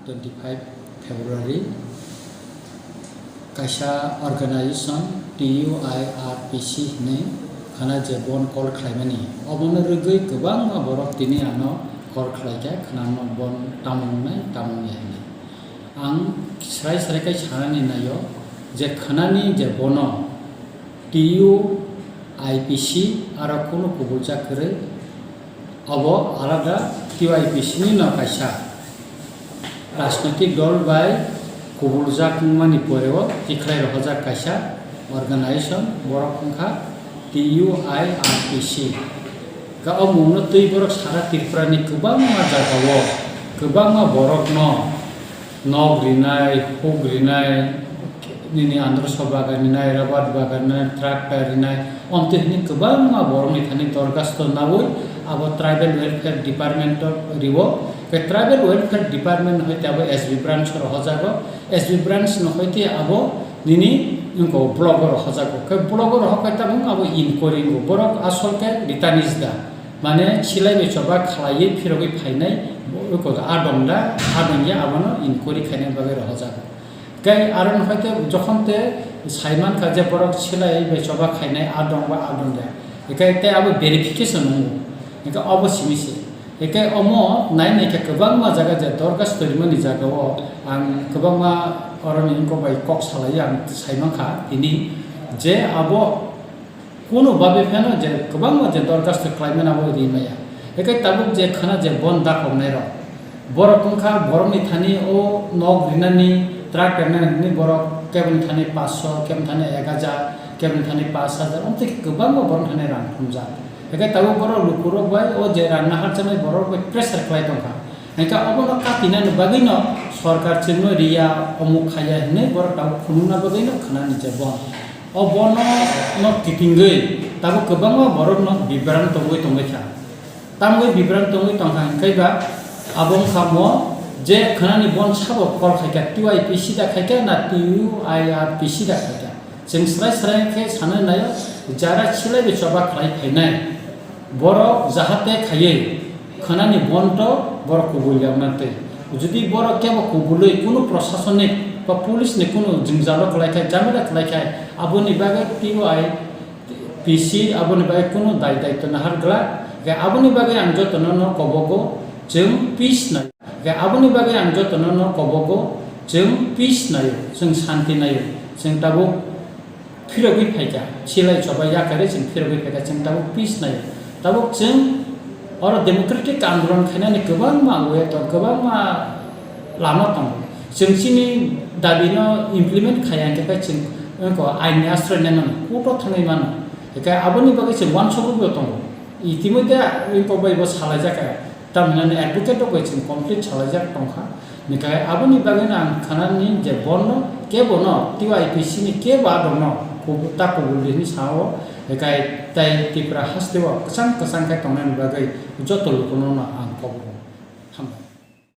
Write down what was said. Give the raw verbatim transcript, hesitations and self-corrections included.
Twenty five February, kaisa organization T U I R P C hinwi khana je bon call khlaimani. Obono rwgwi kwbangma borok tini ano call khlaikha, khana no bon tamo wngnai, tamo wngya hinwi. Ang srai srai khe sanani naio je khwnani je bono T U I P C aro kunu kubuljak kwrwi, obo alada T U I P C ni no kaisa rajnoitik dol bai kubuljak wngmani poreo tikhlai rohorjak kaisa organization, borok wngkha T U I R P C. Ga o mungno twi borok sara Tripura ni kwbangma jagao kwbangma borokno nok rinai, huk rinai, nini androso bagan rinai, rabar bagan rinai, tractor rinai, omtwi hwnwi kwbangma borokni thani dorkhasto naui abo Tribal Welfare Department o riwo. Khe Tribal Welfare Department hoite abo S B branch o rohojago, S B branch no hoite abo nini wngkha block o rohojago. Khe block o rohok khe tabuk abo inquiry wngo, borok asol khe ritanis da. Mane silai bai choba khlaiwi phirogwi phainai, abo adong da, adong ya, abono inquiry khaina bagwi rohojago. Tei aro no hai khe jokhon te saimankha je borok silai bai choba khainai adong ba adong ya. Hinkhe tei abo verification wngo. Hinkhe obo simi se. Hinkhe omo nai nai khe kwbangma jaga je dorkhasto rimani jaga o ang kwbangma oroni wngkok bai kok salai ang saimankha tini je abo Kunu babe phano je kwbangma je dorkhasto khlaimani abo ri maya. Hinkhe tabuk je khana je bon dakoknairok, borok wngkha borokni thani o nok rinani, truck rinani hinwi borok keboni thani paanch sho, keboni thani ek hajar, keboni thani paanch hajar, omtwi kwbangma borokni thani rang thumjak. Hinkhe tabuk borok lukurok bai o je rang naharjaknai borok bai pressure khlai tongkha. Hinkhe obono katinani bagwino sorkar chwngno riya, omuk khaiya hinwi borok tabuk phunukna bagwino khanani je bon. O bono no kitingwi tabuk kwbangma borokno bibran tongwi tongwi kha. Tamwi bibran tongwi tongkha hinkhe ba abo wngkha mo je khanani bon sabo call khaikha, T Y P C da khaikha na T U I R P C da khaikha. Chwng srai srai khe sanwi naio, jara silai bai choba khlai phainai borok jahate khaiwi khwnani bonto borok kubul ya wngna twi. Jodi borok kebo kubului kunu prosasonik ba police ni kunu jwngjalo kwlai khai, jamila kwlai khai, aboni bagwi T Y P C aboni bagwi kunu dai daitw nahar glak. Khe aboni bagwi ang jotono no kobogo, chwng peace nai. Khe aboni bagwi ang jotono no kobogo, chwng peace naio, chwng santi naio, chwng tabuk phirogwi phaikha, silai choba yakarwi chwng phirogwi phaikha, chwng tabuk peace naio. Tabuk chwng oro democratic andolon khainani kwbangma way tong, kwbangma lama tongo. Chwng chini dabi no implement khaiya hinkhe khe chwng, wngkha, ain ni asroy nai mano, court o thangwi mano. Hinkhe aboni bagwi chwng uansukgwi bo tongo. Itimodhye wngkha bai bo salaijak kha. Tamhinani advocate rok bai chwng complete salaijak tongkha. Hinkhe aboni bagwino ang khanani je bono kebono T Y P C ni kebo adokno kubu-, ta kubul rini sao, hinkhe tei Tripura hasteo kwchang kwchang khe tongnani bagwi joto lukuno no ang kobor. Hambai.